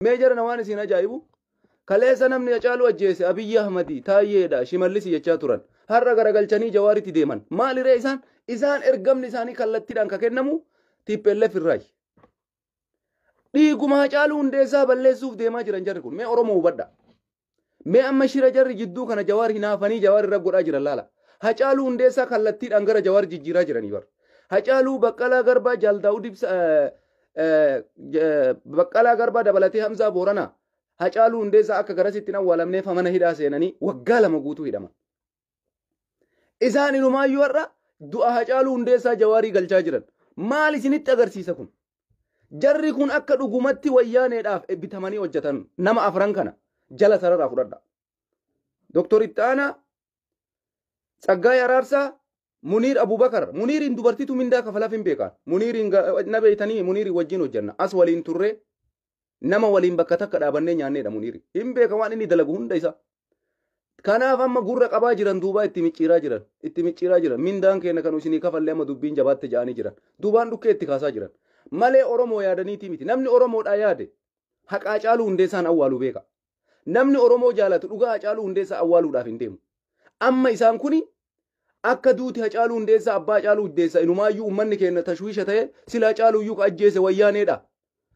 Mee jarana waan isin ajaa'ibu, kaleessa namni Hacaaluu ajjeese Abiyyi Ahmadi, Taayyeedha, Shimallisi jechaa turan. Har'a garagalchanii Jawaaritti deeman. Maaliree isaan? Isaan ergamni isaanii kallattiidhaan ka kennamu TPLF irraayi. Dhiiguma Hacaaluu Hundeessaa balleessuuf deemaa jiran jarri kun. Mee Oromoo hubadha. Mee amma shira jarri jidduu kana Jawaar hinaafanii Jawaar irra godhaa jiran laala. Hacaaluu Hundeessaa kallattiidhaan gara Jawaar jijjiiraa jiranii bar. Hacaaluu, Baqqalaa Garbaa, Jaal Daawud Ibsaa, Baqqalaa Garbaa dabalatee Hamzaa Booranaa Hacaaluu Hundeessaa akka garasitti hin awwaalamneef mana hidhaa seenanii waggaa 2 guutuu hidhaman. Isaan inumaayyuu har'a du'a Hacaaluu Hundeessaa Jawaarii galchaa jiran. Maal isinitti agarsiisa kun? Jarri kun akka dhugumatti wayyaaneedhaaf bitamanii hojjetan nama afran kana jala sararaa fudhadha. Doktor Ittaanaa, Tsaggaayee Araarsaa, Muniir Abubakar. Muniiriin dubartiitu mindaa kafalaaf hin beekan. Muniiriin na beeytanii, Muniirii wajjin hojjenna. As waliin turree nama waliin bakka takka dhaabannee nyaanneedha Muniiri. Hin beeka waan inni dalagu hunda isaa. Kanaaf amma gurra qabaa jiran, duubaa itti micciiraa jiran. Itti micciiraa jiran. Mindaan keenya kan isinii kafallee amma dubbiin jabaatte ja'anii jiran. Duubaan dhukkee itti kaasaa jiran. Malee Oromoo yaadaniitii miti. Namni Oromoodhaa yaade haqa Hacaaluu Hundeessaan awwaaluu beeka. Namni Oromoo jaalatu dhugaa Hacaaluu Hundeessaa awwaaluudhaaf hin deemu. Amma isaan kuni akka duuti Hacaaluu Hundeessaa, abbaa Hacaaluu Hundeessaa, inumaayyuu uummanni keenya tashwiisha ta'e, sila Hacaaluu iyyuu ka ajjeese wayyaaneedha.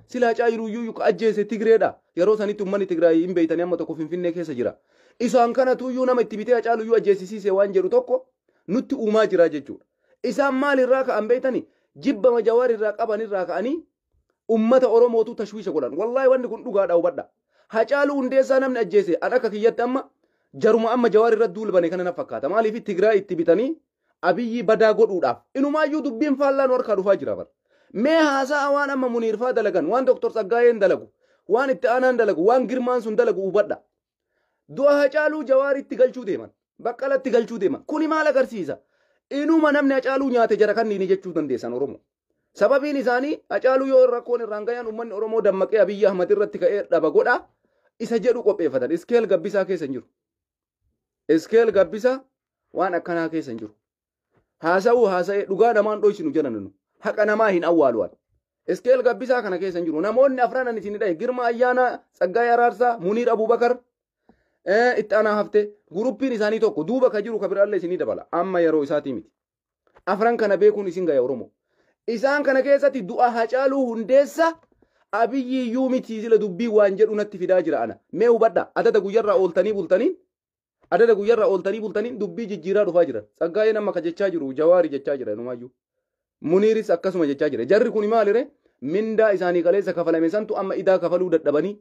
Sila Hacaaluu iyyuu ka ajjeese Tigreedha. Yeroo sanitti uummanni Tigraay hin beeytanii amma tokko Finfinnee keessa jira. Isaan kanatu iyyuu nama itti bitee Hacaaluu iyyuu ajjeesisiise waan jedhu tokko nutti uumaa jira jechuudha. Isaan maalirraa ka'an beeytanii? Jibbama Jawaar irraa qaban irraa ka'anii ummata Oromootu tashwiisha godhan. Wallaahi wanni kun dhugaadha, hubadha. Hacaaluu Hundeessaa namni ajjeese an akka kiyyatti amma jaruma amma Jawaar irratti duulbane kana na fakkaata. Maaliif Tigraay itti bitanii Abiyyi badaa godhuudhaaf? Inumaayyuu dubbiin faallaa nu harkaa dhufaa jira bara. Mee haasa'a waan amma Muniirfaa dalagan, waan Doktor Tsaggaayeen dalagu, waan itti aanaan dalagu, waan Girmaan sun dalagu hubadha. Du'a Hacaaluu Jawaaritti galchuu deeman. Baqqalatti galchuu deeman. Kuni maal agarsiisa? Inuma namni Hacaaluu nyaate jara kanniini jechuu dandeessan Oromoo. Sababiin isaanii Hacaaluu yoo rakkoon irraan gayan uummanni Oromoo dammaqee Abiyyi Ahmad irratti ka'ee dhaba godha isa jedhu qopheeffatan. Iskeel Gabbisaa keessa hin jiru. Iskeel Gabbisaa waan akkanaa keessa hin jiru. Haasa'uu haasa'ee dhugaa namaan dhoysinu jedhan nu. Haqa namaa hin awwaalu. Iskeel Gabbisaa kana keessa hin jiru. Namoonni afran ani isin dhahe, Girma Ayyaanaa, Tsaggaayee Araarsaa, Muniir Abubakar, itti aanaa hafte, guruppiin isaanii tokko duuba ka jiru ka biraallee isinii dabala. Amma yeroo isaatii miti. Afran kana beekuun isin gaya Oromoo. Isaan kana keessatti du'a Hacaaluu Hundeessa Abiyyi iyyuu miti sila dubbii waan jedhu natti fidaa jira ana. Mee hubadha, adada guyyarraa ooltanii bultaniin, adada guyyarraa ooltanii bultaniin dubbii jijjiiraa dhufaa jiran. Tsaggaayeen amma ka jechaa jiru Jawaari jechaa jira inumaayyuu. Muniiris akkasuma jechaa jira. Jarri kun maalire? Mindaa isaanii kaleessa kafalame santu amma idaa kafaluu dadhabanii,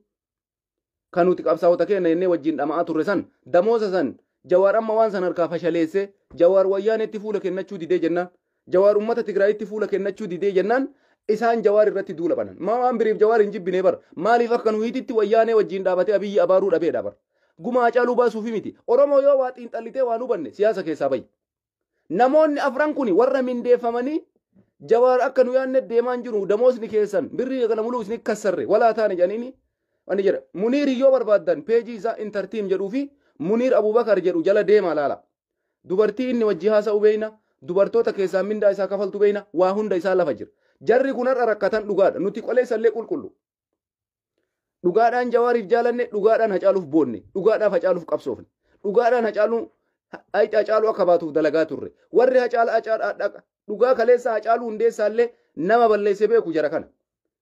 kan nuti qabsaa'ota keenya jennee wajjin dhama'aa turre san, damoosa san Jawaar amma waan san harkaa fashaleessee, Jawaar wayyaanetti fuula kennachuu didee jennaan, Jawaar uummata Tigraayitti fuula kennachuu didee jennaan, isaan Jawaar irratti duula banan. Maa waan biriif Jawaar hin jibbinee bara. Maaliif akka nu hiititti wayyaanee wajjin dhaabatee Abiyyi abaaruu dhabeedha bara. Guma Hacaaluu baasuufi miti. Oromoo yoo waa xiinxallitee waan hubanne siyaasa keessaa bayi. Namoonni afran kun warra mindeeffamanii Jawaar akka nu yaadne deemaan jiru, damoosni keessan birrii kana muluu isin kassarre walaa taane jedhaniini wanni jedha. Muniir yoo barbaaddan peejii isaa intartiim jedhuu fi Muniir Abubakar jedhu jala deemaa laala. Dubartii inni wajji haasa'u beeyna, dubartoota keessaa mindaa isaa kafaltu beeyna, waa hunda isaa lafa jira. Jarri kun har'a rakkatan dhugaadha. Nuti qoleessallee qulqullu. Dhugaadhaan Jawaariif jaalanne, dhugaadhaan Hacaaluuf boonne, dhugaadhaaf Hacaaluuf qabsoofne, dhugaadhaan Hacaaluu hayxi Hacaaluu akka baatuuf dalagaa turre. Warri Hacaala Hacaalaa dhugaa kaleessa Hacaaluu Hundeessaallee nama balleesse beeku jara kana.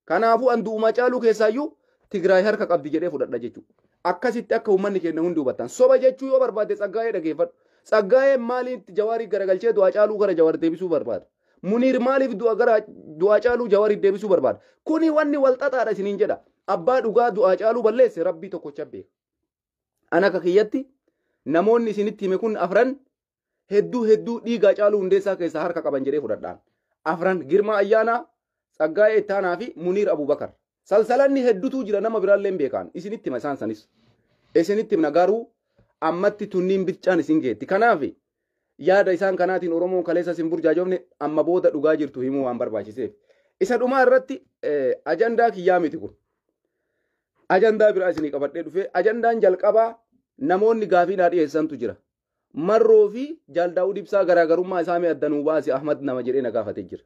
Kanaafuu an du'uma Hacaaluu keessaayyuu Tigraay harka qabdi jedhee fudhadha jechuudha. Akkasitti akka uummanni keenya hundi hubattan. Soba jechuu yoo barbaadde Tsaggaayee dhageeffadhu. Tsaggaayeen maaliif Jawaarii garagalchee du'a Hacaaluu gara Jawaar deebisuu barbaada? Muniir maaliif du'a gara du'a Hacaaluu Jawaarii deebisuu barbaada? Kuni wanni wal xaxaadha isiniin jedha. Abbaa dhugaa du'a Hacaaluu balleesse Rabbii tokkocha beeka. An akka kiyyatti namoonni isinitti hime kun afran hedduu hedduu dhiiga Hacaaluu Hundeessaa keessaa harka qaban jedhee fudhadhaan. Afran Girmaa Ayyaanaa, Tsaggaayee Ittaanaa fi Muniir Abubakar. Salsalanni hedduutu jira, nama biraallee hin beekan. Isinitti hima isaan sanis. Isinitti himna, garuu ammatti tunniin bichaan isin geetti. Kanaaf yaada isaan kanaatiin Oromoon kaleessa isin burjaajofne, amma booda dhugaa jirtu himuu waan barbaachiseef. Isa dhumaa irratti ajandaa kiyyaa miti kun. Ajandaa biraa isinii qabadhee dhufee, ajandaan jalqabaa namoonni gaafii naa dhiyeessantu jira. Marroo fi Jaal Daawud Ibsaa garaagarummaa isaa mee adda nuu baasi Ahmad nama jedhee na gaafatee jira.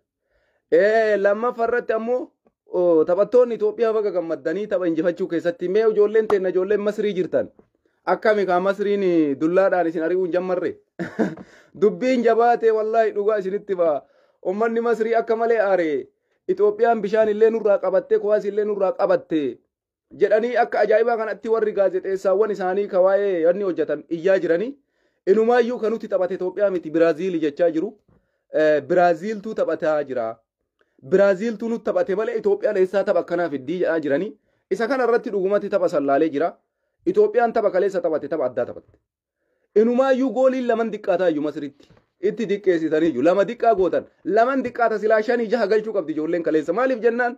Lammaffaa irratti ammoo Taphattoonni Itoophiyaa baga gammaddanii tapha injifachuu keessatti. Mee ijoolleen teenna, ijoolleen Masrii jirtan, akkami kaa? Masriin dullaadhaan isin ari'uun jammarre, dubbiin jabaate. Wallaahi dhugaa isinitti ba'a, ummanni Masrii akka malee aare. Itoophiyaan bishaan illee nurraa qabatte, kuwaas illee nurraa qabatte jedhanii akka ajaa'ibaa kanatti warri gaazexeessaawwan isaanii ka waa'ee wanni hojjetan iyyaa jiranii. Inumaayyuu kan nuti taphate Itoophiyaa miti, Biraaziili jechaa jiru. Biraaziiltuu taphataa jira. Biraaziiltuu nutti taphate malee Itoophiyaan eessaa tapha akkanaa fiddii jedhaa jiranii. Isa kana irratti dhugumatti tapha sallaalee jira. Itoophiyaan tapha kaleessa taphate tapha addaa taphatte. Inumaayyuu gooliin laman diqqaataa iyyuu Masritti. Itti diqqeessitaniyyuu lama diqqaa gootan. Laman diqqaata, silaa shanii jaha galchuu qabdi ijoolleen kaleessa. Maaliif jennaan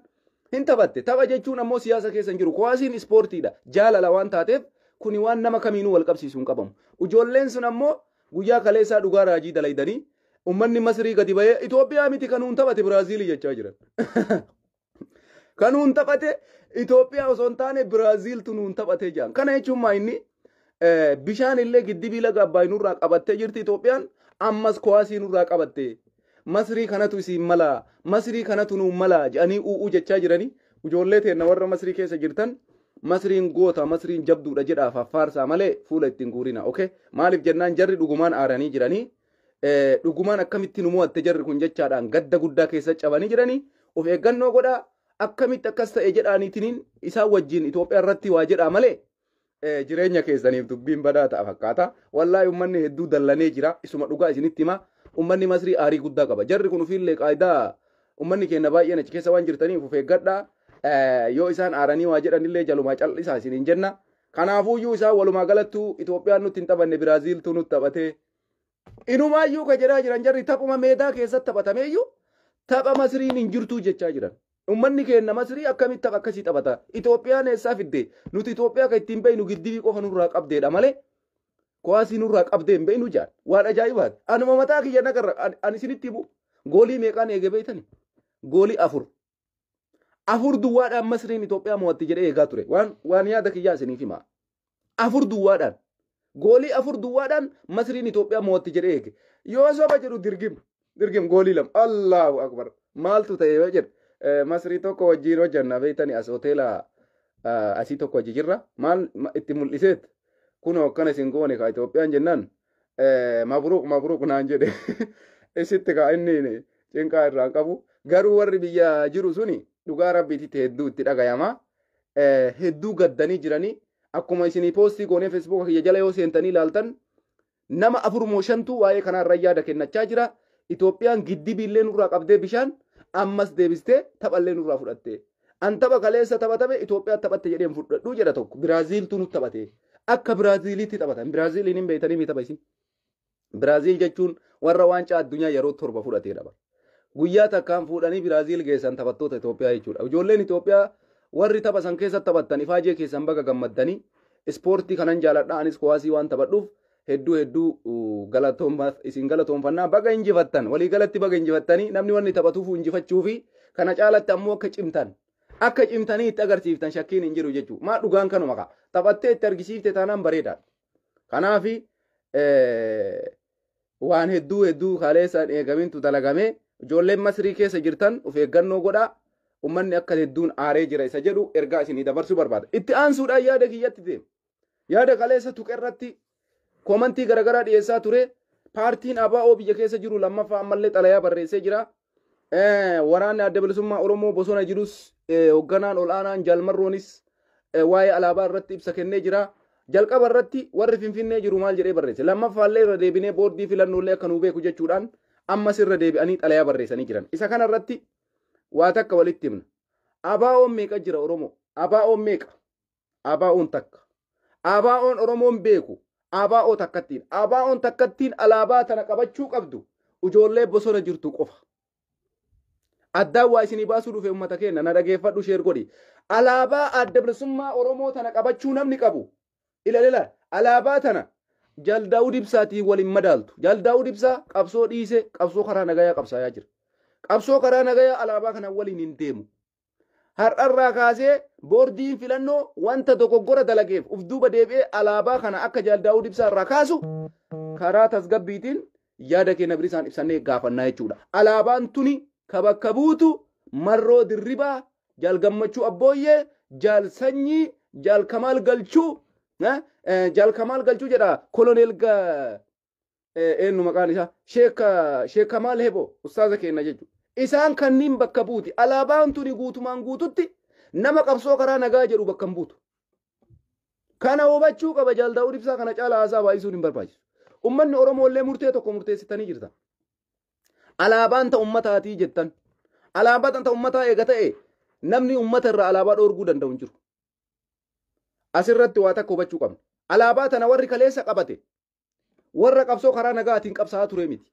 hin taphatte. Tapha jechuun ammoo siyaasa keessa hin jiru. Kuwaasiin ispoortiidha. Jaalala waan taateef kuni waan nama kamiinuu wal qabsiisuu hin qabamu. Ijoolleen sun ammoo guyyaa kaleessaa dhugaa raajii dalaydanii ummanni Masrii gadi bahee Itoophiyaa miti kanuun taphate Biraaziilii jechaa jiran. Kanuun taphate Itoophiyaa osoo hin taane Biraaziiltu nuun taphate jedhan. Kana jechuun maa inni bishaan illee giddibii laga Abbaay nurraa qabattee jirti Itoophiyaan, ammas kuwaasii nurraa qabatte. Masrii kanatu isiin mala, Masrii kanatu nuun mala jedhanii u'uu jechaa jiranii. Ijoollee teenna warra Masrii keessa jirtan, Masriin goota, Masriin jabduudha jedhaaf affaarsaa malee fuula ittiin guurina. Okay? Maaliif jennaan jarri dhugumaan aaranii jiranii. Dhugumaan akkamitti nu mo'atte jarri kun jechaadhaan gadda guddaa keessa cabanii jiranii. Of eeggannoo godhaa, akkamitti akkas ta'e jedhaaniitiin isaan wajjin Itoophiyaa irratti waa jedhaa malee jireenya keessaniif dubbiin badaa ta'a fakkaata. Wallaahi uummanni hedduu dallanee jira. Isuma dhugaa isinitti hima. Uummanni Masrii aarii guddaa qaba. Jarri kun ofiillee qaayidaa uummanni keenya baay'een achi keessa waan jirtaniif of eeggadhaa. Yoo isaan aaranii waa jedhanillee jalumaa cal'isaa isiniin jenna. Kanaafuyyuu isaan walumaa galattuu Itoophiyaan nutti hin taphanne, Biraaziiltuu nutti taphatee. Inumaayyuu ka jedhaa jiran jarri taphuma meedaa keessatti taphatameeyyuu tapha Masriin hin jirtuu jechaa jiran. Uummanni keenya Masrii akkamitti tapha akkasii taphata? Itoophiyaan eessaa fidde? Nuti Itoophiyaa kan ittiin beeknu giddibii qofa nurraa qabdeedha malee kuwaasii nurraa qabdee hin beeknu jaan. Waan ajaa'ibaati. Anuma mataa kiyya nagarra ani isinitti himu, goolii meeqaan eege beektani? Goolii 4. 4 duwwaadhaan Masriin Itoophiyaa mo'atti jedhee eegaa ture. Waan yaada kiyyaa isiniif hima. 4 duwwaadhaan. Goolii 4 duwwaadhaan Masriin Itoophiyaa mo'atti jedhee eege. Yoo soba jedhu dirgim. Dirgim goolii 2. Allahu akbar. Maaltu ta'e yoo jedhu. Masrii tokko wajjin hojjanna beektani, as hoteela asii tokko hojii jirra. Maal itti mul'iseet, kunoo akkana isin goone ka Itoophiyaan jennaan, mabruuk mabruuk naan jedhe. Isitti ka inni cinqaa irraan qabu. Garuu warri biyya jiru suni dhugaa rabbiititti hedduu itti dhagayama. Hedduu gaddanii jiranii. Akkuma isinii poostii goonee Feesbuuka kiyya jala yoo seentanii ilaaltan, nama afur moo shantu waa'ee kanarra yaada kennachaa jira. Itoophiyaan giddibiillee nurraa qabdee, bishaan ammas deebistee taphallee nurraa fudhatte. An tapha kaleessa taphatame Itoophiyaa taphatte jedheen fudhadhuu jedha tokko. Biraaziiltu nutti taphate. Akka Biraaziilitti taphatan. Biraaziiliin hin beektanii mi tapha isin? Biraaziil jechuun warra waancaa addunyaa yeroo 7 fudhateedha. Guyyaa takkaan fuudhanii Biraaziil geessan taphattoota Itoophiyaa jechuudha. Ijoolleen Itoophiyaa warri tapha san keessa taphattan ifaajee keessan baga gammaddanii. Ispoortii kanan jaaladha, anis kuwaasii waan taphadhuuf hedduu hedduu isin galatoonfannaa. Baga injifattan, waliigalatti baga injifattanii. Namni wanni taphatuuf injifachuu fi kana caalatti ammoo akka cimtan, akka cimtanii itti agarsiiftan shakkiin hin jiru jechuudha. Maa dhugaan kanuma kaa taphattee itti argisiifte taanaan bareedaadha. Kanaafi waan hedduu hedduu kaleessaan eegamintu dalagamee. Ijoolleen Masrii keessa jirtan of eeggannoo godhaa. Uummanni akka hedduun aaree jira isa jedhu ergaa isinii dabarsuu barbaada. Itti aansuudhaan yaada kiyyatti deema. Yaada kaleessa tuqe irratti koomantii garaagaraa dhiyeessaa ture. Paartiin ABO biyya keessa jiru lammaffaa ammallee xalayaa barreessee jira. Waraanni Adda Bilisummaa Oromoo bosona jirus hoogganaan ol'aanaan Jaalmarroonis waa'ee alaabaa irratti ibsa kennee jira. Jalqaba irratti warri Finfinnee jiru maal jedhee barreesse? Lammaffaallee irra deebinee boordii filannoolee akka nuu beeku jechuudhaan ammas irra deebi'anii xalayaa barreessanii jiran. Isa kana irratti waa takka walitti himna. ABO'n meeqa jira Oromoo? ABO'n meeqa? ABO'n takka. ABO'n Oromoon beeku ABO takkattiin. ABO'n takkattiin alaabaa tana qabachuu qabdu ijoollee bosona jirtu qofa. Addaan waa isinii baasuu dhufe, uummata keenya na dhageeffadhu, share godhi. Alaabaa Adda Bilisummaa Oromoo tana qabachuu namni qabu. Ila alaabaa tana Jaal Daawud Ibsaatiin waliin madaaltu. Jaal Daawud Ibsaa qabsoo dhiise, qabsoo karaa nagayaa qabsaayaa jira. Qabsoo karaa nagayaa alaabaa kana waliin hin deemu. Har'arraa kaasee boordiin filannoo wanta dogoggora dalageef uf duuba deebi'ee alaabaa kana akka Jaal Daawud Ibsaa irraa kaasu karaa tasgabbiitiin yaada keenya bilisaan ibsannee gaafannaa jechuudha. Alaabaan tuni ka bakka buutu Marroo Dirribaa Jaal Gammachuu Abbooyyee, Jaal Sanyii, Jaal Kamaal Galchuu, Jaal Kamaal Galchuu jedha, Koloneel eenyu maqaan isaa, Sheek Kamaal Hebo ustaaza keenya jechuudha. Isaan kanniin bakka buuti. Alaabaan tuni guutumaan guututti nama qabsoo karaa nagaa jedhu bakka hin buutu. Kana hubachuu qaba Jaal Daawud Ibsaa, kana caalaa haasaa baay'isuun hin barbaachisu. Uummanni Oromoo illee murtee tokko murteessitanii jirtan. Alaabaan ta ummataatii jettan. Alaabaan ta ummataa eega ta'e, namni ummata irraa alaabaa dhoorguu danda'u hin jiru. Asirratti waa takka hubachuu qabna. Alaabaa tana warri kaleessa qabate warra qabsoo karaa nagaatiin qabsaa'aa ture miti.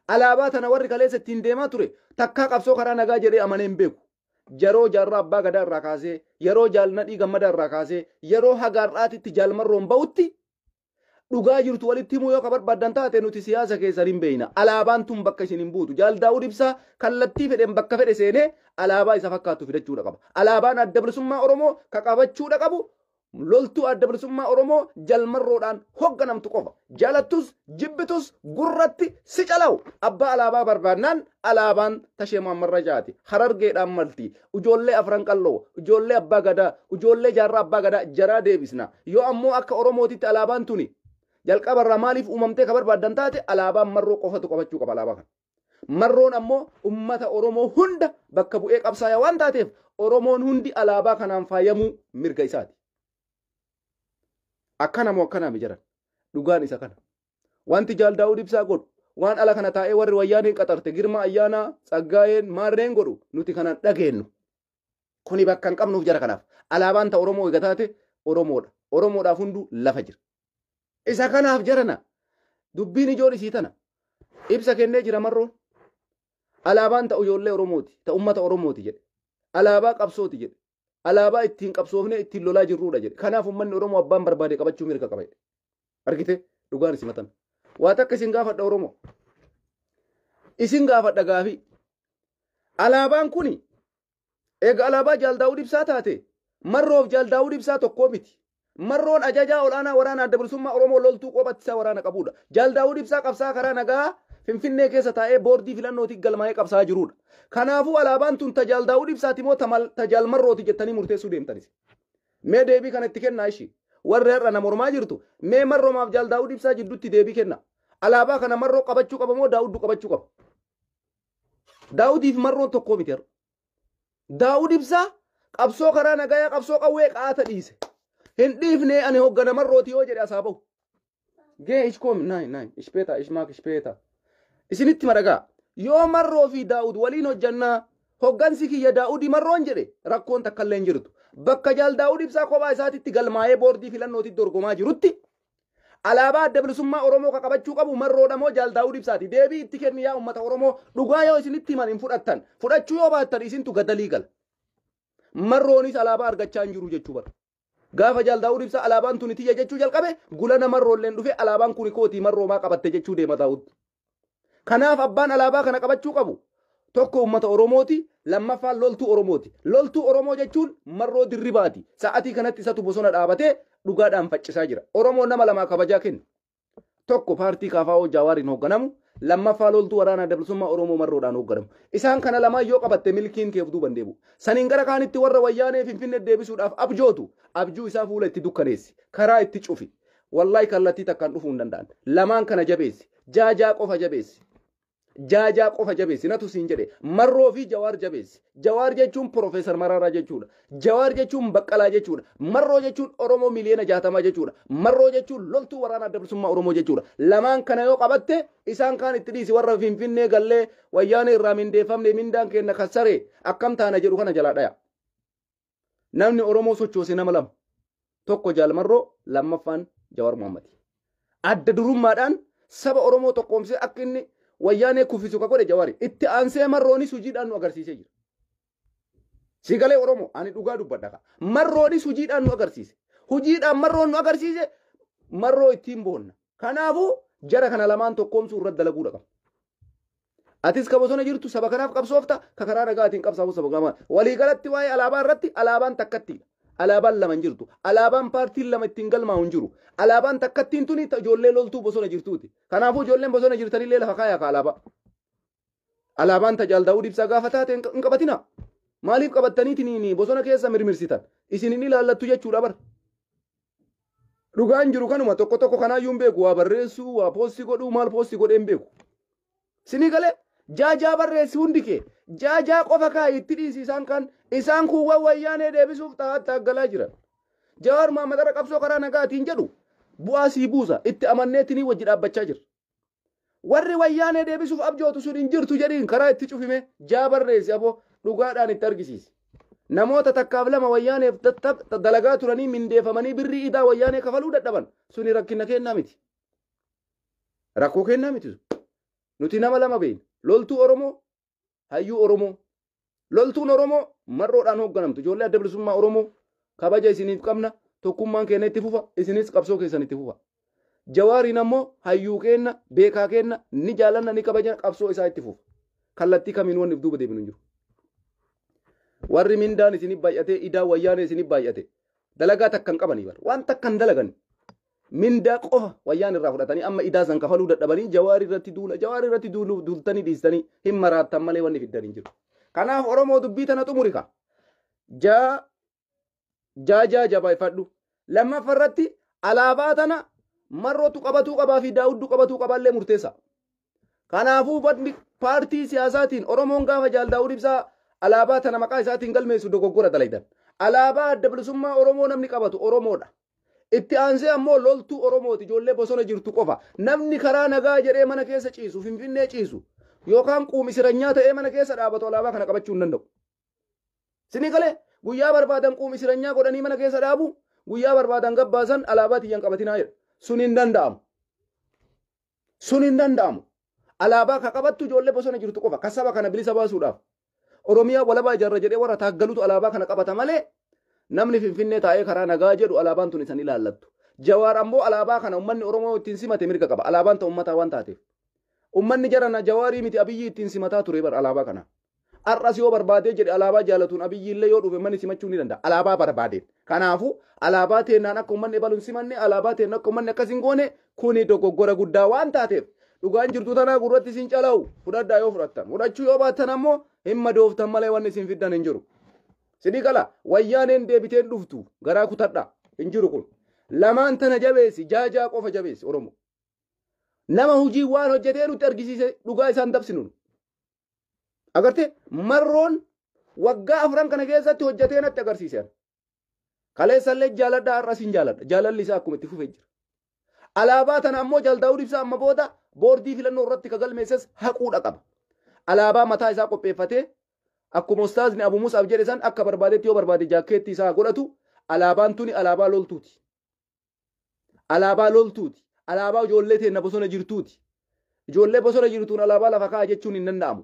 Alaabaa tana warri kaleessa ittiin deemaa ture takkaa qabsoo karaa nagaa jedhee amanee hin beeku. Yeroo Jaarraa Abbaa Gadaa irraa kaasee, yeroo Jaal Nadhii Gammadaa irraa kaasee, yeroo hagaarraatitti Jaal Marroon ba'utti, dhugaa jirtu walitti himuu yoo ka barbaaddan taate, nuti siyaasa keessan hin beeyna. Alaabaan tun bakka isin hin buutu. Jaal Daawud Ibsaa kallattii fedheen bakka fedhe seenee alaabaa isa fakkaattu fidachuudha qaba. Alaabaan Adda Bilisummaa Oromoo ka qabachuudha qabu loltuu Adda Bilisummaa Oromoo Jalmarroodhaan hoogganamtu qofa. Jaalattus jibbitus, gurratti si calawu, abbaa alaabaa barbaannaan alaabaan tashee Muhammarra jaati. Harargeedhaan malti. Ijoollee Afran Qalloo, ijoollee Abbaa Gadaa, ijoollee Jaarraa Abbaa Gadaa jaraa deebisna. Yoo ammoo akka Oromootitti alaabaan tuni jalqabarraa maaliif uumamtee ka barbaaddan taate, alaabaan Marroo qofatu qabachuu qaba alaabaa kana. Marroon ammoo ummata Oromoo hunda bakka bu'ee qabsaaya waan taateef, Oromoon hundi alaabaa kanaan faayamuu mirga isaati. Akkana moo akkanaa mi jiran? Dhugaan isa kana. Wanti Jaal Daawud Ibsaa godhu, waan ala kana taa'ee warri Wayyaaneen qaxarte Girma Ayyaanaa, Tsaggaayeen, Maarreen godhu nuti kanan dhageenyu. Kuni bakka hin qabnuuf jara kanaaf. Alaabaan ta Oromoo eega taate Oromoodha. Oromoodhaaf hunduu lafa jira. Isa kanaaf jarana dubbiin ijoon isii tana. Ibsa kennee jira Marroon. Alaabaan ta ijoollee Oromooti, ta ummata Oromooti jedhe. Alaabaa qabsooti jedhe. Alaabaa ittiin qabsoofnee ittiin lolaa jirruudha jedhe. Kanaaf uummanni Oromoo abbaan barbaade qabachuu mirga qaba jedhe. Argite, dhugaan isin matan. Waa takka isin gaafadha Oromoo. Isin gaafadha gaafii. Alaabaan kuni eega alaabaa Jaal Daawud Ibsaa taate, Marroof Jaal Daawud Ibsaa tokkoo miti. Marroon ajajaa olaanaa waraana Adda Bilisummaa Oromoo loltuu qophattisaa waraana qabudha. Jaal Daawud Ibsaa qabsaa karaa nagaa Finfinnee keessa taa'ee boordii filannootiin galmaa'ee qabsaa jirudha. Kanaafuu alaabaan tun ta Jaal Daawud Ibsaati moo ta Jaal Marrooti jettanii murteessuu deemtanis? Mee deebii kana itti kennaa ishii. Warri har'a na mormaa jirtu, mee Marroomaaf Jaal Daawud Ibsaa jidduutti deebii kenna. Alaabaa kana Marroo qabachuu qaba moo Daawuddu qabachuu qaba? Daawudiif Marroon tokkoo miti har'a. Daawud Ibsaa qabsoo karaa nagayaa, qabsoo qawwee qaata dhiise. Hin dhiifne, ani hoggana Marrooti yoo jedhe asaa bahu. Gee ich komm, nein, nein, später, ich mag später. Isinitti madagaa. Yoo Marroo fi Daawud waliin hojjannaa, hoggansi kiyya Daawudi Marroon jedhe, rakkoon takka illee hin jirtu. Bakka Jaal Daawud Ibsaa kophaa isaatitti galmaa'ee boordii filannootitti dorgomaa jirutti, alaabaa Adda Bilisummaa Oromoo ka qabachuu qabu Marroodha moo Jaal Daawud Ibsaati? Deebii itti kenni yaa uummata Oromoo. Dhugaa yoo isinitti himan hin fudhattan. Fudhachuu yoo baattan isintu gadalii gala. Marroonis alaabaa argachaa hin jiru jechuu bara. Gaafa Jaal Daawud Ibsaa alaabaan tuni tiyya jechuu jalqabe, gulana Marroolleen dhufe alaabaan kuni kootii Marroomaa qabatte jechuu deema Daawud. Kanaaf abbaan alaabaa kana qabachuu qabu tokko uummata Oromooti, lammaffaan loltuu Oromooti. Loltuu Oromoo jechuun Marroo Dirribaati. Sa'atii kanatti isatu bosona dhaabatee dhugaadhaan faccisaa jira. Oromoon nama lamaa kabajaa kenna. Tokko paartii KFO Jawaariin hoogganamu, lammaffaa loltuu waraana Adda Bilisummaa Oromoo Marroodhaan hoogganamu. Isaan kana lamaan yoo qabatte milkiin keef duuban deebi'u. Saniin gara kaanitti warra Wayyaanee Finfinnee deebisuudhaaf abjootu, abjuu isaa fuula itti dukkaneessi. Karaa itti cufi. Wallahi kallattii takkaan dhufuu hin danda'an. Lamaan kana jabeessi. Jaajaa qofa jabeessi. Jaajaa qofa jabeessi. Natu siin jedhe. Marroo fi Jawaar jabeessi. Jawaar jechuun Profeesar Mararaa jechuudha. Jawaar jechuun Baqqalaa jechuudha. Marroo jechuun Oromoo miliyoona 60 jechuudha. Marroo jechuun loltuu waraana Adda Bilisummaa Oromoo jechuudha. Lamaan kana yoo qabatte, isaan kaan itti dhiisi. Warra Finfinnee gallee Wayyaanee irraa mindeeffamne, mindaan kenna kassaree akkam taana jedhu kana jalaa dhaya. Namni Oromoo sochoose nama lama. Tokko Jaal Marroo, lammaffaan Jawaar Muhammad. Adda durummaadhaan saba Oromoo tokkoomsee akka inni Wayyaanee kuffisu ka godhe Jawaari. Itti aansee Marroonis hojiidhaan nu agarsiisee jira. Sigalee Oromoo, ani dhugaa dubbadha. Marroonis hojiidhaan nu agarsiise. Hojiidhaan Marroon nu agarsiise, Marroo ittiin boonna. Kanaafuu jara kana lamaan tokkoomsuu irratti dalaguudha qaba. Atis ka bosona jirtu saba kanaaf qabsoofta, ka karaa nagaatiin qabsaa'u saba kanaa. Waliigalatti waa'ee alaabaa irratti alaabaan takkattiidha. Alaabaan lama hin jirtu. Alaabaan paartiin lama ittiin galmaa'u hin jiru. Alaabaan takkattiin tuni ijoollee loltuu bosona jirtuuti. Kanaafuu ijoolleen bosona jirtanillee lafa kaayaa ka alaabaa. Alaabaan ta Jaal Daawud Ibsaa gaafa taate hin qabatina. Maaliif qabattaniitiin bosona keessa mirmirsitan? Isin hin ilaallattu jechuudha bar. Dhugaan jiru kanuma. Tokko tokko kanaayyuu hin beeku. Waa barreessuu, waa post godhuu, maal post godhee hin beeku. Sinii galee jaajaa barreessi hundi kee. Jaajaa qofa kaa'i, itti dhiisi. Isaan kan isaan kuuwwan Wayyaanee deebisuuf ta'aatti aggalaa jiran. Jawaar Mahammad irra qabsoo karaa nagaatiin jedhu bu'aa sii buusa, itti amanneetinii wajji dhaabbachaa jira. Warri Wayyaanee deebisuuf abjootu sun hin jirtu jedhiin karaa itti cufime. Jaa barreessi aboo, dhugaadhaan itti argisiisi. Namoota takkaaf lama Wayyaaneef dalagaa turanii mindeeffamanii birrii idaa Wayyaanee kafaluu dadhaban, suni rakkina kennaa miti. Rakkoo kennaa miti. Nuti nama lama beekna. Loltuu Oromoo, hayyuu Oromoo. Loltuun Oromoo marroodhaan hoogganamtu. Ijoollee Adda Bilisummaa Oromoo, kabaja isiniif qabna. Tokkummaan keenya itti fufa. Isinis qabsoo keessan itti fufa. Jawaariin ammoo hayyuu keenna, beekaa keenna, ni jaalanna, ni kabajna, qabsoo isaa itti fufa. Kallattii kamiin wanni duuba deebinu hin jiru. Warri mindaan isinif baay'atee, idaa Wayyaanee isinif baay'ate, dalagaa takka hin qabanii bar. Waan takka hin dalagan. Mindaa qofa Wayyaan irraa fudhatanii amma idaa san kafaluu dadhabanii Jawaarii irratti duula. Jawaarii irratti duuluu duultanii dhiistanii hin maraattan malee wanni fiddan hin jiru. Kanaaf Oromoo, dubbii tana xumuri ka. Jaa jaajaa jabeeffadhu. Lammaffaa irratti alaabaa tana Marrootu qabatuu qabaa fi Daawuddu qabatuu qabaallee murteessa. Kanaafuu badni paartii siyaasaatiin Oromoon gaafa Jaal Daawud Ibsaa alaabaa tana maqaa isaatiin galmeessu dogoggora dalaydan. Alaabaa Adda Bilisummaa Oromoo namni qabatu Oromoodha. Itti aansee ammoo loltuu Oromooti, ijoollee bosona jirtu qofa. Namni karaa nagaa jedhee mana keessa ciisu, Finfinnee ciisu, yookaan quumisiranyaa ta'ee mana keessa dhaabatu alaabaa kana qabachuu hin danda'u. Sinii galee guyyaa barbaadan quumisiranyaa godhanii mana keessa dhaabu, guyyaa barbaadan gabbaasan alaabaa tiyyan qabatinaa jedha. Sun hin danda'amu. Sun hin danda'amu. Alaabaa ka qabattu ijoollee bosona jirtu qofa. Ka saba kana bilisa baasuudhaaf. Oromiyaa walabaa ijaarra jedhee warra taaggalutu alaabaa kana qabata malee namni Finfinnee taa'ee karaa nagaa jedhu alaabaan tun isan ilaallattu. Jawaar ammoo alaabaa kana uummanni Oromoo ittiin simate mirga qaba. Alaabaan ta'u uummataa waan taateef. Uummanni jarana Jawaarii miti, Abiyyi ittiin simataa ture bar alaabaa kana. Har'as yoo barbaadee jedhe alaabaa jaalatuun Abiyyi illee yoo dhufe manni simachuu ni danda'a. Alaabaa barbaadeen. Kanaafuu alaabaa teennaan akka uummanni ebaluun simanne, alaabaa teenna akka uummanni akkas hin goone, kuni dogoggora guddaa waan taateef dhugaan jirtu tanaa gurratti isin calawu fudhadhaa yoo fudhattan. Fudhachuu yoo baattan ammoo hin madooftan malee wanni isin fiddan hin jiru. Sidii qala Wayyaaneen deebiteen dhuftu garaa kutadhaa hin jiru kun. Lamaan tana jabeessi, jaajaa qofa jabeessi Oromoo. Nama hojii waan hojjetee nutti argisiise dhugaa isaan dabsinu. Agartee, Marroon waggaa 4 kana keessatti hojjetee natti agarsiise. Kaleessallee jaaladha, har'as hin jaaladha. Jaalalli isaa akkuma itti fufee jira. Alaabaa tana ammoo Jaal Daawud Ibsaa amma booda boordii filannoo irratti ka galmeesses haquudha qaba. Alaabaa mataa isaa qopheeffatee akkuma ustaazni Abu Musaaf jedhe san akka barbaadetti yoo barbaade jaakkeettii isaa godhatu. Alaabaan tuni alaabaa loltuuti. Alaabaa loltuuti. Alaabaa ijoollee teenna bosona jirtuuti. Ijoollee bosona jirtuun alaabaa lafa kaa'a jechuun hin danda'amu.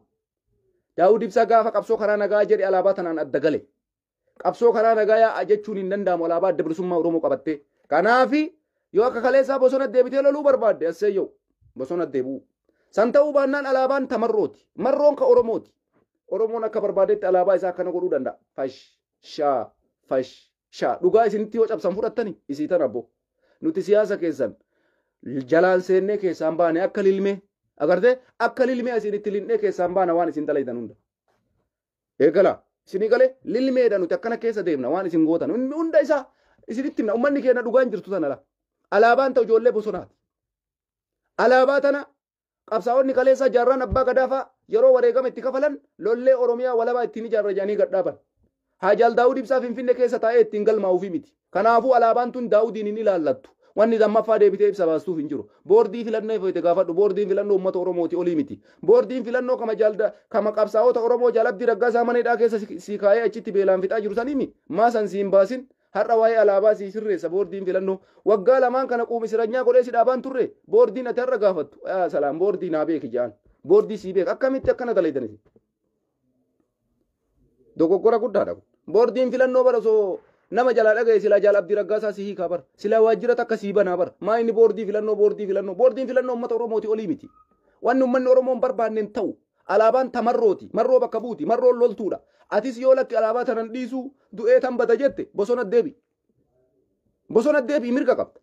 Daawud Ibsaa gaafa qabsoo karaa nagaa jedhe alaabaa tanaan adda gale. Qabsoo karaa nagaa yaa'a jechuun hin danda'amu alaabaa Adda Bilisummaa Oromoo qabattee. Kanaafi yoo akka kaleessaa bosona deebitee loluu barbaadde, asseeyyoo bosona deebi'u. San ta'uu baannaan alaabaan ta Marrooti. Marroon ka Oromooti. Oromoon akka barbaadetti alaabaa isaa akkana godhuu danda'a. Fash shaa fash shaa. Dhugaa isinitti yoo cabsan fudhattani isii tan abbo. Nuti siyaasa keessan jalaan seennee keessaan baane akka lilmee. Agartee, akka lilmee asiin itti linnee keessaan baana waan isin dalaytan hunda. Eegala isinii galee lilmeedha, nuti akkana keessa deemna waan isin gootan hunda isaa isinitti himna. Uummanni keenya dhugaan jirtu tana la. Alaabaan ta'u ijoollee bosonaati. Alaabaa tana qabsaa'onni kaleessaa jaarraan abbaa gadaafaa yeroo wareegama itti kafalan lollee Oromiyaa walabaa ittiin ijaarra jedhanii gadhaaban. Haa Jaal Daawud Ibsaa Finfinne keessa taa'ee ittiin galmaa'uufi miti. Kanaafuu alaabaan tun Daawudiin hin ilaallattu. Wanni lammaffaa deebitee ibsa baastuuf hin jiru. Boordii filannoo feete gaafadhu. Boordiin filannoo uummata Oromooti olii miti. Boordiin filannoo kama jaalda kama qabsaa'ota Oromoo Jaal Abdii Raggaasaa mana hidhaa keessa si kaa'ee achitti beelaan fixaa jiru saniimi. Maa san si hin baasin? Har'a waa'ee alaabaa si sirreessa boordiin filannoo. Waggaa lamaan kana quumisiranyaa godhee si dhaabaan turre. Boordiin ati har'a gaafattu. Yaa salaam, boordii naa beeki jaan. Boordii sii beeka. Akkamitti akkana dalaydan? Dogoggora guddaadha kun. Boordiin filannoo bara osoo nama jalaa dhagaye silaa Jaal Abdii Raggaasaa si hiikaa bara. Silaa waajjira takka sii banaa bara. Maa inni boordii filannoo, boordii filannoo? Boordiin filannoo uummata Oromooti olii miti. Wanni uummanni Oromoo hin barbaanne hin ta'u. Alaabaan ta Marrooti. Marroo bakka buuti. Marroon loltuudha. Atis yoo lakki alaabaa tanan dhiisuu, du'ee tan bada jette, bosona deebi. Bosona deebi, mirga qabda.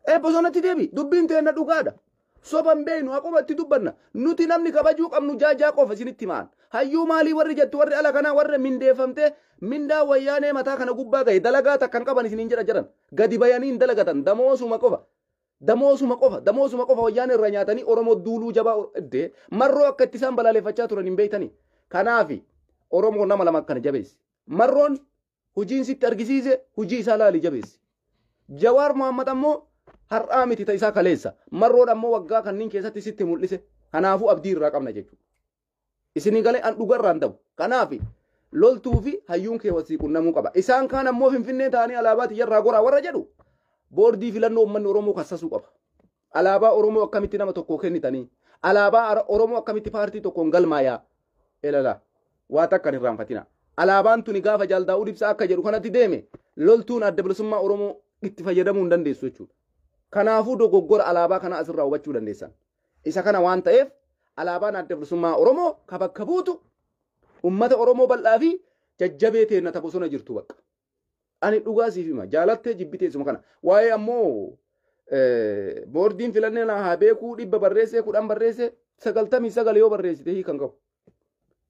Ee, bosonatti deebi. Dubbiin teenna dhugaadha. Soban beeynu, haquma itti dubbanna. Nuti namni kabajuu qabnu jaajaa qofa isinitti himaan. Hayyuu maalii warri jettu, warri ala kanaa, warri mindeeffamtee mindaa wayyaanee mataa kana gubbaa gahe, dalagaa takkan qaban isiniin jedha jedhan. Gadi bayanii hin dalagatan, damoosuma qofa. Damoosuma qofa, damoosuma qofa wayyaanee irra nyaatanii Oromoo duuluu jabaa iddee marroo akka itti isaan balaaleffachaa turan hin beeytanii. Kanaafi Oromoo nama lama akkana jabeessi. Marroon hojiin sitti argisiise, hojii isaa laali, jabeessi. Jawaar Mohammad ammoo har'aa miti, ta isaa kaleessa. Marroon ammoo waggaa kanneen keessatti sitti mul'ise. Kanaafuu abdii irraa qabna jechuudha. Isinii galee, an dhugarraan ta'u. Kanaaf loltuu fi hayyuun kee wasii qunnamuu qaba. Isaan kaan ammoo Finfinnee ta'anii alaabaa tiyyarraa goraa warra jedhu, boordii filannoo uummanni Oromoo kassasuu qaba. Alaabaa Oromoo akkamitti nama tokko kennitanii? Alaabaa Oromoo akkamitti paartii tokkoon galmaayaa? Elala, waa takka hin irraanfatina. Alaabaan tuni gaafa Jaal Daawud Ibsaa akka jedhu kanatti deeme, loltuun Adda Bilisummaa Oromoo itti fayyadamuu hin dandeessu jechuudha. Kanaafuu dogoggora alaabaa kana asirraa hubachuu dandeessan. Isa kana waan ta'eef, alaabaan Adda Bilisummaa Oromoo ka bakka buutu ummata Oromoo bal'aa fi jajjabee teenna ta bosona jirtu bakka. Ani dhugaa siif hima, jaalattee jibbitee isuma kana. Waa'ee ammoo boordiin filannee na haa beekuu, 100 barreessee, 10 barreessee, 99 yoo barreessite hiikan qabu.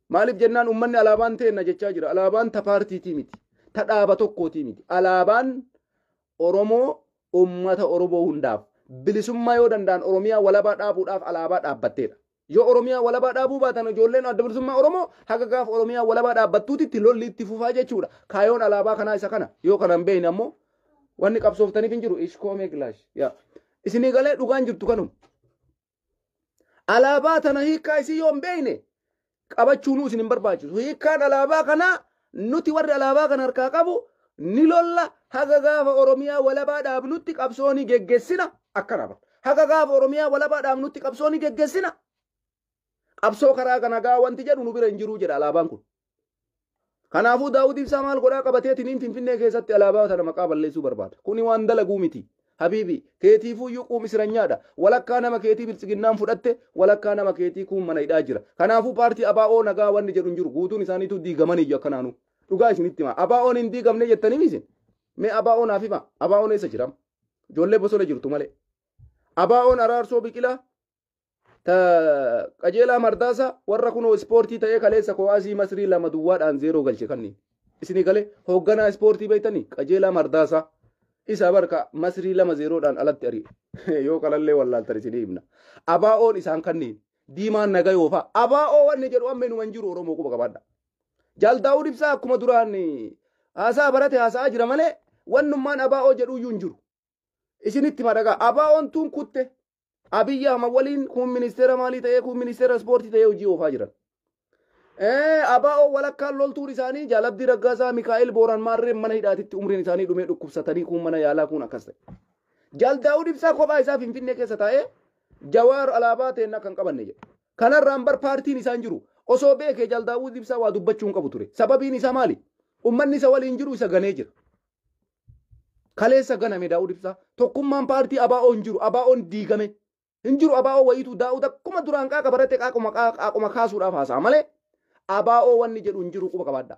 Maaliif jennaan, uummanni alaabaan teenna jechaa jira. Alaabaan ta paartiitii miti. Ta dhaaba tokkootii miti. Alaabaan Oromoo uummata Oromoo hundaaf bilisummaa yoo danda'an Oromiyaa walabaa dhaabuudhaaf alaabaa dhaabbatteedha. Yoo Oromiyaa walabaa dhaabuu baatan, ijoolleen Adda Bilisummaa Oromoo haga gaafa Oromiyaa walabaa dhaabbattuutitti lolli itti fufaa jechuudha. Kaayoon alaabaa kanaa isa kana. Yoo kana hin beekne ammoo wanni qabsooftaniif hin jiru. Ishkoo meeglaash. Yaa. Isinii galee, dhugaan jirtu kanuma. Alaabaa tana hiikkaa isii yoo hin beekne, qabachuunuu isin hin barbaachisu. Hiikkaan alaabaa kanaa, nuti warri alaabaa kana harkaa qabu ni lolla, haga gaafa Oromiyaa walabaa dhaabnutti qabsoo ni geggeessina akkana bara. Haga gaafa Oromiyaa walabaa dhaabnutti qabsoo ni geggeessina. Qabsoo karaa kana gaa wanti jedhu nu bira hin jiru jedha alaabaan kun. Kanaafuu Daawud Ibsaa maal godhaa qabatee tiniin Finfinnee keessatti alaabaa tana maqaa balleessuu barbaada? Kuni waan dalaguu miti. Habiibi, keetiifuyyuu quumisiranyaadha. Walakkaa nama keetii biltsiginnaan fudhatte, walakkaa nama keetii kuun mana hidhaa jira. Kanaafuu paartii ABO nagaa wanni jedhu hin jiru. Guutuun isaaniitu diigamanii iyyuu akkanaanu. Dhugaa isinitti hima. ABO'n hin diigamne jettanii isin? Mee ABO naaf hima. ABO'n eessa jira? Ijoollee bosona jirtu malee. ABO'n Araarsoo Biqilaa, ta Qajeelaa Mardaasaa, warra kunoo ispoortii ta'ee kaleessa kowaasii Masrii 2-0 galche kanneen. Isinii galee, hoogganaa ispoortii beektanii, Qajeelaa Mardaasaa. Isa barka Masrii 2-0dhaan alatti ari'e. Yoo kalallee wallaaltan isinii himna. ABO'n isaan kanneen. Diimaan Nagayoo fa'a. ABO wanni jedhu amma inuma hin jiru, Oromoo quba qabaadha. Jaal Daawud Ibsaa akkuma duraan haasaa barate haasa'aa jira malee wannummaan ABO jedhu iyyuu hin jiru. Isinitti madagaa. ABO'n tun kutte. Abiyyi Ahmad waliin kun ministeera maalii ta'ee, kun ministeera ispoortii ta'ee hojii oofaa jiran. ABO walakkaan loltuun isaanii Jaal Abdii Raggaasaa, Mikaa'el Booran maarreen mana hidhaatitti umriin isaanii dhumee dhukkubsatanii, kun mana yaalaa, kun akkas ta'e. Jaal Daawud Ibsaa kophaa isaa Finfinnee keessa taa'ee Jawaar alaabaa teenna kan qabanne jedha. Kanarraan bar paartiin isaan jiru. Osoo beekee Jaal Daawud Ibsaa waa dubbachuu hin qabu ture. Sababiin isaa maali? Uummanni isa waliin jiru isa ganee jira. Kaleessa ganame Daawud Ibsaa. Tokkummaan paartii ABO hin jiru. ABO'n diigame. Hin jiru ABO wayiitu. Daawud akkuma duraan qaaqa barate qaaquma kaasuudhaaf haasa'a malee ABO wanni jedhu hin jiru, quba qabaadha.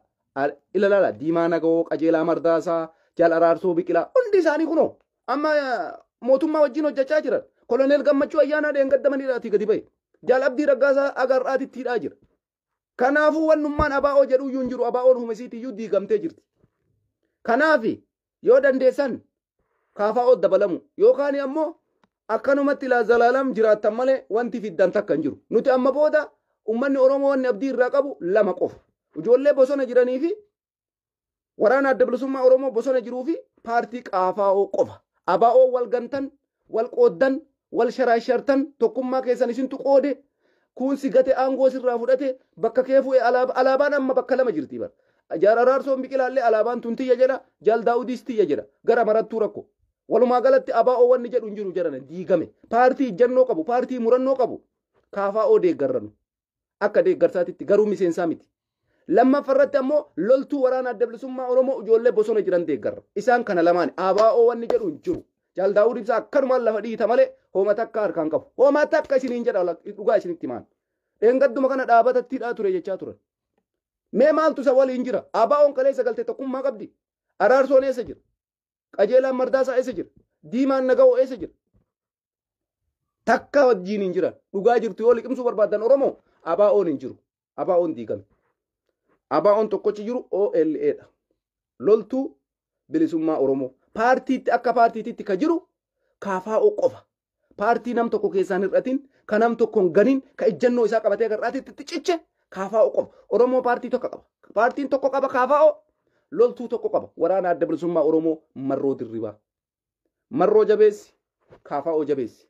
Ilalaala, Diimaa Nagawoo, Qajeelaa Mardaasaa, Jaal Araarsoo Biqilaa hundi isaanii kunoo amma mootummaa wajjin hojjechaa jiran. Koloneel Gammachuu Ayyaanaa dheengaddamanidhaatii gadi ba'e. Jaal Abdii Raggaasaa agarraatitti hidhaa jira. Kanaafuu wannummaan ABO jedhu iyyuu hin jiru. ABO'n humisiitiyyuu diigamtee jirti. Kanaafi yoo dandeessan KFO dabalamu yookaan ammoo akkanumatti ilaa zalaalam jiraattan malee wanti fiddan takka hin jiru. Nuti amma booda uummanni Oromoo wanni abdii irraa qabu lama qofa. Ijoollee bosona jiranii fi waraana Adda Bilisummaa Oromoo bosona jiruu fi paartii KFO qofa. ABO wal gantan, wal qooddan, wal sharaashartan, tokkummaa keessan isintu qoode, kuun si gate, aangoo sirraa fudhate, bakka kee fu'e. Alaabaan amma bakka lama jirti bara. Jaal Araarsoon Biqilaallee alaabaan tun tiyya jedha, Jaal Daawudiis tiyya jedha. Gara marattuu rakko. Walumaa galatti ABO wanni jedhu hin jiru jedhan, diigame. Paartii ijjannoo qabu, paartii murannoo qabu. KFO deeggarranu. Akka deeggarsaatitti garuu miseensaa miti. Lammaffaa irratti ammoo loltuu waraana Adda Bilisummaa Oromoo ijoollee bosona jiran deeggarra. Isaan kana lamaan, ABO wanni jedhu hin jiru. Jaal Daawud Ibsaa akkanumaan lafa dhiita malee hooma takka harkaan qabu. Hooma takka isiniin jedha, dhugaa isinitti himaan. Dheengadduma kana dhaabatatti hidhaa ture jechaa turan. Mee maaltu isa waliin jira? ABO'n kaleessa galte tokkummaa qabdi. Araarsoon eessa jira? Qajeelaan Mardaasaa eessa jira? Diimaan Nagawoo eessa jira? Takka wajjiin hin jiran. Dhugaa jirtu yoo liqimsuu barbaadan Oromoo, ABO'n hin jiru. ABO'n diigame. ABO'n tokkochi jiru OLA dha. Loltuu Bilisummaa Oromoo. Paartiitti akka paartiititti ka jiru KFO qofa. Paartii nam tokko keessaan hir'atin, ka nam tokko hin ganin, ka ejjennoo isaa qabatee garraatitti itti ciche KFO qofa. Oromoo paartii tokko qaba. Paartiin tokko qaba KFO. Loltuu tokko qaba. Waraana Adda Bilisummaa Oromoo Marroo Dirribaa. Marroo jabeessi, KFO jabeessi.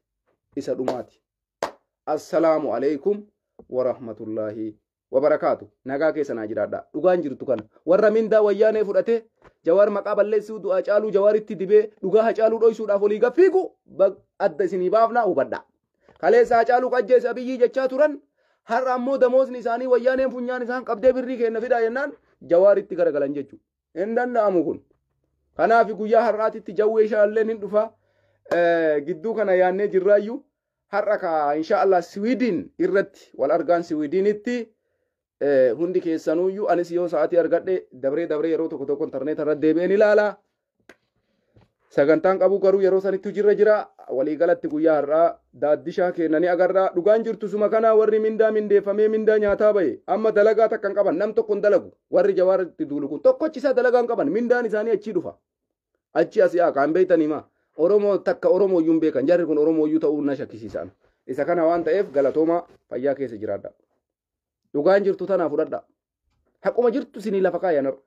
Isa dhumaati. Assalaamu alaikum warahmatullaahi wabarakaatu. Nagaa keessa naa jiraadha. Dhugaan jirtu kana. Warra mindaa Wayyaanee fudhatee Jawaar maqaa balleessuu, du'aa Caaluu Jawaaritti dibee dhugaa Hacaaluu dhoysuudhaaf olii gaffiigu adda isinii baafnaa hubadha. Kaleessa Hacaaluu qajjeessa Abiyyii jechaa turan, har'a ammoo damoosni isaanii Wayyaaneen funyaan isaan qabdee birrii kenna fidaa jennaan Jawaaritti garagalan jechuudha. Hin danda'amu kun. Kanaaf guyyaa har'aatitti jawwee shaalleen hin dhufa. Gidduu kana yaannee jirraayyuu har'a ka insha Allah Siwiidin irratti wal argaan. Siwiidinitti hundi keessanuyyuu anis yoo sa'aatii argadhe dabree dabree yeroo tokko tokko intarneeta irra deebi'een ilaala. Sagantaan qabu garuu yeroo sanitti hojiirra jira. Waliigalatti guyyaa har'aa daaddishaa kennanii agarraa. Dhugaan jirtu suma kana. Warri mindaa mindeeffamee mindaa nyaataa bahe amma dalagaa takka hin qaban. Nam tokko hin dalagu. Warri Jawaaritti duulu kun tokkochi isaa dalagaa hin qaban. Mindaan isaanii achii dhufa. Achi asii haa kaan beeytanii maa. Oromoo takka Oromoo iyyuu hin beekan. Jarri kun Oromoo iyyuu ta'uu na shakkisiisan. Isa kana waan ta'eef galatooma, fayyaa keessa jiraadha. Dhugaan jirtu tanaa fudhadha. Haquma jirtu isinii lafa kaayanarra.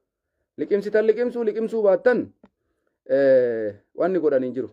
Liqimsitan liqimsuu, liqimsuu baattan wanni godhan hin jiru.